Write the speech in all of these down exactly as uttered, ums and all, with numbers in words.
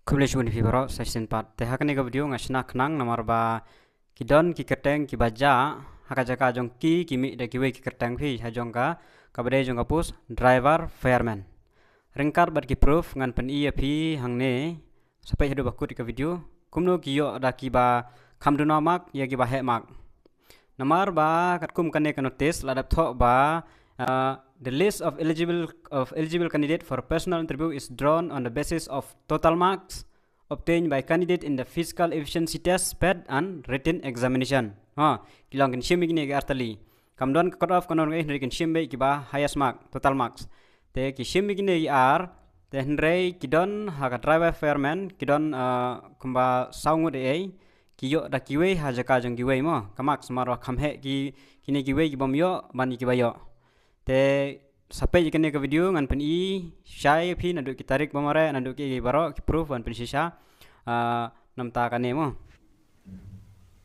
Khublei shibun phi baroh sa shisien pat. Te ha kane ka video nga shna khnang namar ba ki don ki kyrteng kiba jah ha ka jaka jong ki, ki mih da kiwei ki kyrteng phi ha jong ka, kaba dei jong ka post driver fireman. Ryngkat bad ki proof ngan pyni ïa phi hangne, sa peit haduh ba kut ïa ka video, kumno ki ïoh da kiba kham duna mark ïa kiba heh mark. Namar ba katkum kane ka notice la dep thoh ba, uh, the list of eligible, of eligible candidate for personal interview is drawn on the basis of total marks obtained by candidate in the physical efficiency test, pet and written examination. Ha, ki long kin shim ïa kine ki artylli. Kam don ka cut off, ka don ka, hynrei kin shim beit kiba highest mark, total marks. Te ki shim ïa kine ki ar, te hynrei ki don ha ka driver fireman, ki don, uh, kumba saw ngut ei ei, ki ïoh da kiwei ha jaka jong kiwei mo. Ka marks namar ba kham heh ki, kine kiwei kibym ïoh ban ïa kiba ïoh. Te sa peit ïa kane ka video ngan pyni shai ïa phi naduh ki tarik ba mareh, naduh ki baroh ki proof ban pynshisha, ah, namta kane mo.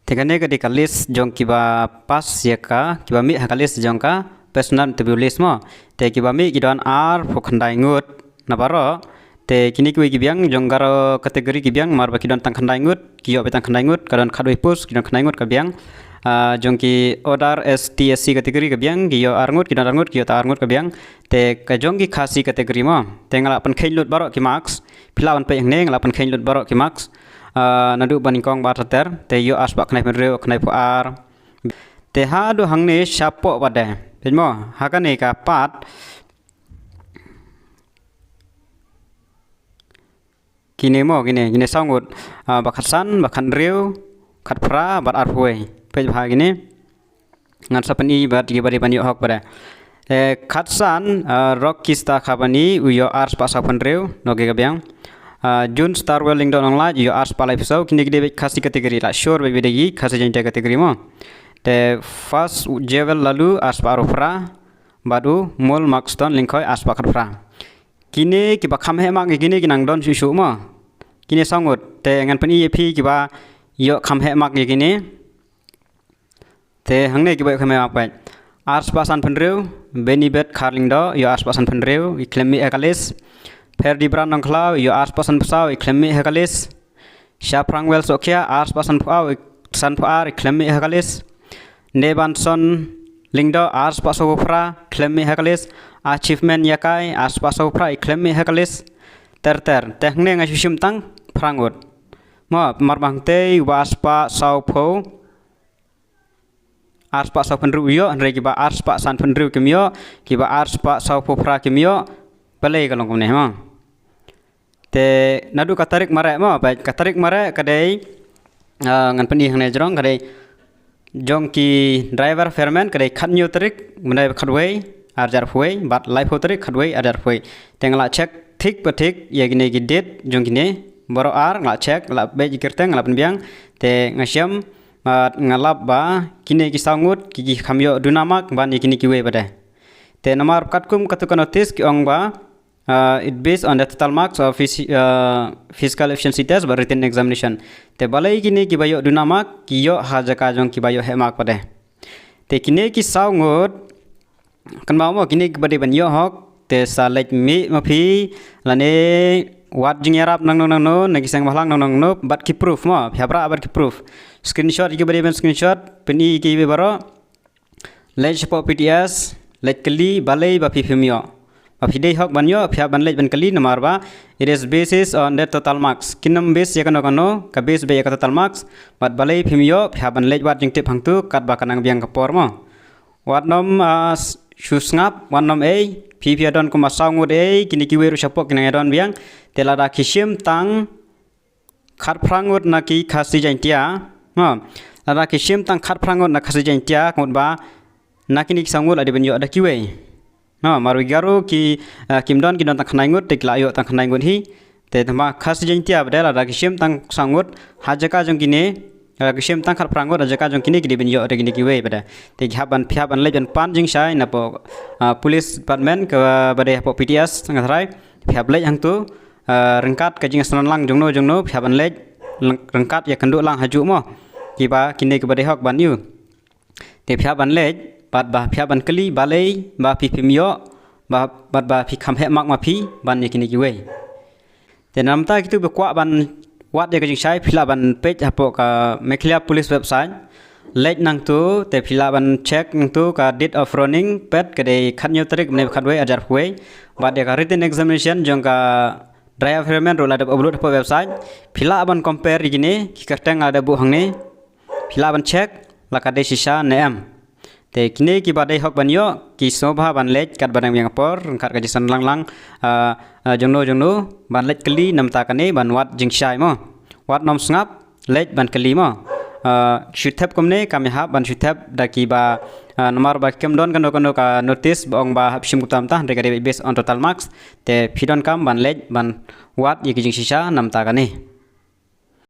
Te kane ka dei ka list jong kiba pass ïa ka, kiba mih ha ka list jong ka personal interview list mo. Te kiba mih ki don arphew khyndai ngut na baroh. Te kine kiwei ki biang jong Garo category ki biang, namar ba ki don tang khyndai ngut, ki ïoh beit tang khyndai ngut, ka don khatwei post, ki don khyndai ngut ka biang. Ah, jong ki other S T S C category ka biang, ki ïoh ar ngut, ki don ar ngut, ki ïoh tang ar ngut ka biang. Te ka jong ki Khasi category mo, te nga la pynkheiñ lut baroh ki marks, phi lah ban peit hangne, nga la pynkheiñ lut baroh ki marks. Ah, naduh ba nyngkong bad ter ter, te ïoh arspah khyndai phew hynriew, khyndai phew ar. Te haduh hangne shapoh pat de, peit mo, ha kane ka part. Kine mo, kine, kine saw ngut, ah, ba khatsan, ba khathynriew, khatphra, bad arphew wei. Peit bha kine. Ngan sa pyni bad kiba dei ban ïoh hok pat de. Eh, khatsan, ah, Rocky Star Khabani, u ïoh arspah saw phew hynriew, noh ki ka biang. Ah, June Starwell Lyngdoh Nonglait, u ïoh arspah laiphew saw, kine ki dei beit Khasi category, la sure beit ba dei ki Khasi Jaiñtia category mo. Te first, u Jewel Lalu, arspah arphew phra, bad u Mol Markston Lyngkhoi, arspah khatphra. Kine kiba kham heh mark ïa kine ki nang don shuh shuh mo. Kine saw ngut, te ngan pyni ïa phi kiba ïoh kham heh mark ïa kine. Te hangne kiba ïoh kham heh mark pat. Arspah san phew hynriew, Benibet Kharlyngdoh, ïoh arspah san phew hynriew, i khlem mih ha ka list. Pherdi Bran Nongkhlaw, ïoh arspah san phew saw, i khlem mih ha ka list. Shaphrangwell Sohkhia, arspah san phew ar, san phew ar, i khlem mih ha ka list. Nebanson Lyngdoh, arspah saw phew phra, khlem mih ha ka list. Achievement Ïakai, arspah saw phew phra, i khlem mih ha ka list. Ter ter, te hangne nga shu shim tang phra ngut. Mo, mar ba hangtei uba arspah saw phew, arspah saw phew hynriew u ïoh, hynrei kiba arspah san phew hynriew kim ïoh, kiba arspah saw phew phra kim ïoh, balei ka long kumne mo. Te naduh ka tarik mareh mo, peit ka tarik mareh ka dei, ah, ngan pyni hangne jrong, ka dei jong ki driver fireman ka dei khathynñiew tarik, bnai khatwei, arhajar arphew wei, bad laiphew tarik khatwei, arhajar arphew wei. Te nga la check thik pa thik ïa kine ki date jong kine baroh ar, nga la check, la beit ïa ki kyrteng, nga la pynbiang. Te nga shem, ah, nga lap ba kine ki saw ngut ki, ki kham ïoh duna mark ban ïa kine kiwei pat de. Te namar katkum katto ka notice ki ong ba, uh, it based on the total marks of phys-, uh, physical efficiency test bad written examination. Te balei kine kiba ïoh duna mark ki ïoh ha jaka jong kiba ïoh heh mark pat de. Te kine ki saw ngut, kynmaw mo, kine kiba dei ban ïoh hok, te sa leit mih ma phi, lane wad jingïarap nangno nangno na ki seng bhalang nangno nangno, bad ki proof mo, phi hap rah bad ki proof. Screenshot ïa kiba dei ban screenshot, pyni ïa kiwei baroh. Leit shapoh P T S, leit kylli balei ba phi phim ïoh. Ba phi dei hok ban ïoh, phi hap ban leit ban kylli namar ba it is basis on the total marks. Kin ym base ïa kano kano, ka base beit ïa ka total marks. Bad balei phim ïoh, phi hap ban leit wad jingtip hangtu, katba ka nang biang ka por mo. Wat nym, ah, s-, shu sngap, wat nym ei, phi phi ïa don kumba saw ngut ei, kine kiwei ruh shapoh ki nang ïa don biang. Te lada ki shim tang khatphra ngut na ki Khasi Jaiñtia, ha. Lada ki shim tang khatphra ngut na Khasi Jaiñtia, ka mut ba na kine ki saw ngut la dei ban ïoh da kiwei. Ha, mar wi Garo ki, eh, kim don, ki don tang khyndai ngut, te ki la ïoh tang khyndai ngut hi. Te tangba Khasi Jaiñtia pat de lada ki shim tang saw ngut ha jaka jong kine, lada ki shim tang khatphra ngut ha jaka jong kine, ki dei ban ïoh da kine kiwei pat de. Te ki hap ban, phi hap ban leit ban pan jingshai napoh, ah, police department kaba dei hapoh P T S Nongthymmai. Phi hap leit hangtu, ah, ryngkat ka jingsngew lang jongno jongno, phi hap ban leit, ryng-, ryngkat ïakynduh lang hajuh mo. Kiba, kine kiba dei hok ban ïoh. Te phi hap ban leit, bad ba phi hap ban kylli balei ba phi phim ïoh, ba, bad ba phi kham heh mark ma phi ban ïa kine kiwei. Te namta kitu ba kwah ban wad ïa ka jingshai, phi lah ban peit hapoh ka Meghalaya Police website. Leit nangtu, te phi lah ban check nangtu ka date of running peit ka dei khathynñiew tarik mynne khatwei arhajar arphew wei. Bad ïa ka written examination jong ka Dry Iron Man ruh la dep upload hapoh website. Phi lah ban compare ïa kine ki kyrteng la dep buh hangne. Phi lah ban check la ka dei shisha ne em. Te kine kiba dei hok ban ïoh ki sngewbha ban leit katba dang biang por, ryngkat ka jingsan lang lang, ah, ah, jongno jongno, ban leit kylli namta kane ban wad jingshai mo. Wat nym sngap, leit ban kylli mo. Ah, shu thep kumne kam ïahap ban shu thep da kiba, ah, namar ba kim don kano kano ka notice ba ong ba hap shim kumta kumta, hynrei ka dei based on total marks. Te phi donkam ban leit ban wad ïa ki jingshisha namta kane.